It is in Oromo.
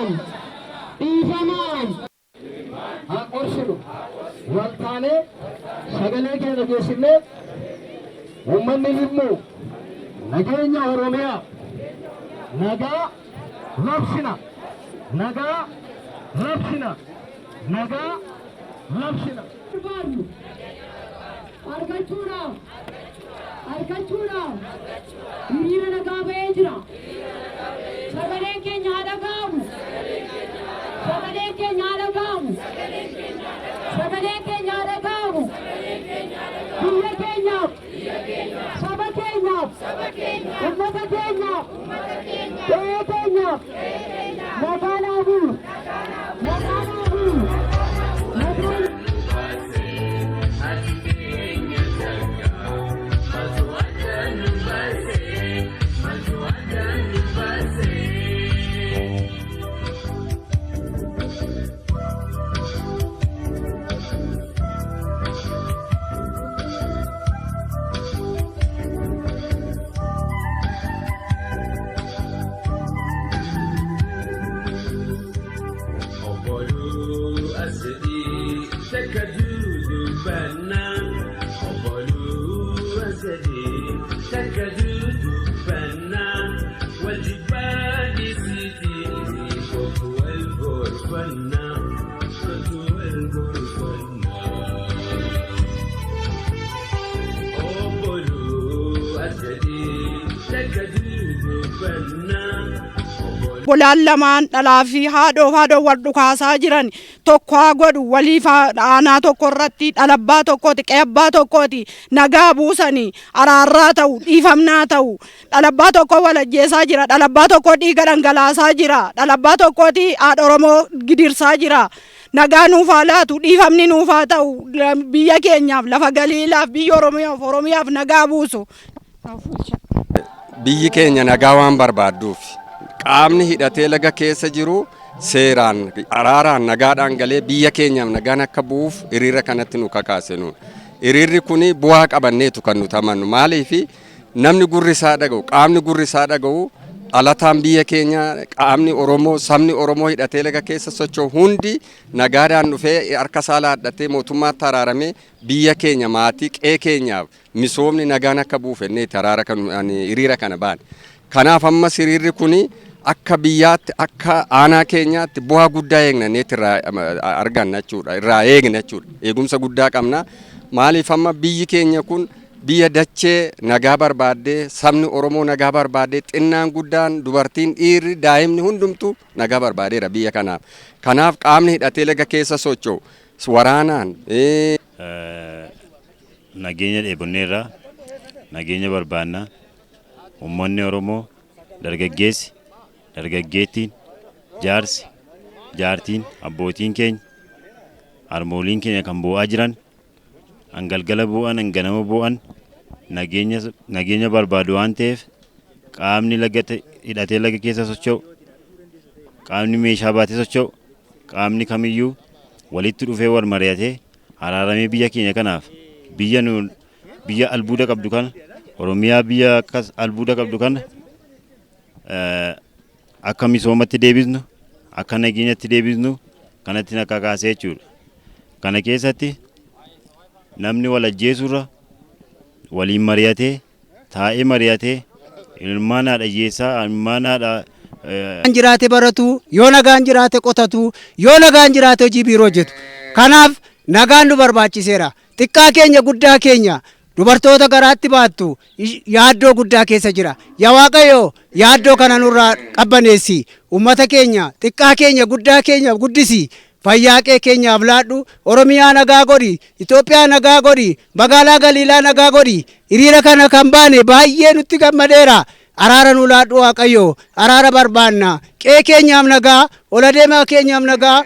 Araaran, dhiifamaan haa qorsinu. Wal taanee sagalee keenya geessinee uummanni Limmuu nageenya Oromiyaa nagaa labsina, nagaa labsina, nagaa labsina. Barbaadnu argachuudhaaf hiriira nagaa ba'ee jira. Sagaleen keenya haa dhaga'amu. Sagaleen keenya haa dhaga'amu. Sagaleen keenya haa dhaga'amu. Biyya keenyaaf, saba keenyaaf, uummata keenyaaf, qe'ee keenyaaf nagaa naa bu'u. Nagaa naa bu'u. Nagaa. Obboluu asadii takka dudubbannaa. Obboluu asadii takka dudubbannaa. Wal jibbaa dhiisitii kootu wal gorfannaa. Kootu wal gorfannaa. Obboluu asadii takka dudubbannaa. Bolaan lamaan dhalaa fi haadhoo haadhoo wal dhukaasaa jiran tokko haa godhu, waliif aanaa tokko irratti dhalabbaa tokkooti, qe'abbaa tokkooti, nagaa buusanii araarraa ta'u, dhiifamnaa ta'u. Dhalabbaa tokko wal ajjeesaa jira, dhalabbaa tokko dhiiga dhangalaasaa jira, dhalabbaa tokkooti haadha Oromoo gidirsaa jira. Nagaa nuuf haa laatu, dhiifamni nuuf haa ta'u, biyya keenyaaf, lafa Galiilaaf, biyya Oromiyaaf, Oromiyaaf nagaa buusu. Biyyi keenya nagaa waan barbaadduuf, qaamni hidhatee laga keessa jiru seeraan, araaraan, nagaadhaan galee biyya keenyaaf nagaan akka bu'uuf hiriira kanatti nu kakaase nuun. Hiriirri kun bu'aa qabanneetu kan nuti amannu. Maaliif? Namni gurri isaa dhaga'u, qaamni gurri isaa dhaga'u, dhalataan biyya keenya, qaamni Oromoo, sabni Oromoo hidhatee laga keessa socho'u hundi nagaadhaan dhufee harka isaa laadhatee mootummaatti araaramee biyya keenya, maatii, qe'ee keenyaaf misoomni nagaan akka bu'uuf jenneeti araara kan hiriira kana baane. Kanaaf ammas hiriirri kun akka biyyaatti, akka aanaa keenyaatti bu'aa guddaa eegnaneeti irraa arganna jechuudha. Irraa eegna jechuudha. Eegumsa guddaa qabna. Maaliif? Amma biyyi keenya kun biyya dachee nagaa barbaaddee, sabni Oromoo nagaa barbaaddee, xinnaan guddaan, dubartiin, dhiirri, daa'imni hundumtuu nagaa barbaadeera biyya kanaaf. Kanaaf qaamni hidhatee laga keessa socho'u waraanaan Nageenya dheebonneerra, nageenya barbaanna. Uummanni Oromoo, dargaggeessi, dargaggeettiin, jaarsi, jaartiin, abbootiin keenya, harmooliin keenya kan boo'aa jiran, hangalgala boo'an, hanganama boo'an, nageenya nageenya barbaadu waan ta'eef, qaamni laga hidhatee laga keessa socho'u, qaamni meeshaa baatee socho'u, qaamni kamiyyuu walitti dhufee wal mari'atee araaramee biyya keenya kanaaf, biyya nu biyya albuuda qabdu kana, Oromiyaa biyya akkas albuuda qabdu kana akka misoomatti deebisnu, akka nageenyatti deebisnu kanatti na kakaasee jechuudha. Kana keessatti namni wal ajjeesurra waliin mari'atee, taa'ee mari'atee, ilmaan haadha hiyyeessaa, ilmaan haadha Jiraate baratu, yoo nagaan jiraate qotatu, yoo nagaan jiraate hojii biiroo hojjetu. Kanaaf nagaan nu barbaachiseera. Xiqqaa keenya, guddaa keenya, dubartoota garaatti baattu yaaddoo guddaa keessa jira. Yaa Waaqayyo, yaaddoo kana nurraa qabbaneessi. Ummata keenya, xiqqaa keenya, guddaa keenya guddisi. Fayyaa qee keenyaaf laadhu. Oromiyaa nagaa godhi. Itoophiyaa nagaa godhi. Magaalaa Galiilaa nagaa godhi. Hiriira kana kan baane baay'ee nutti gammadeera. Araara nu laadhu, Waaqayyo. Araara barbaanna. Qee keenyaaf nagaa, ola deemaa keenyaaf nagaa.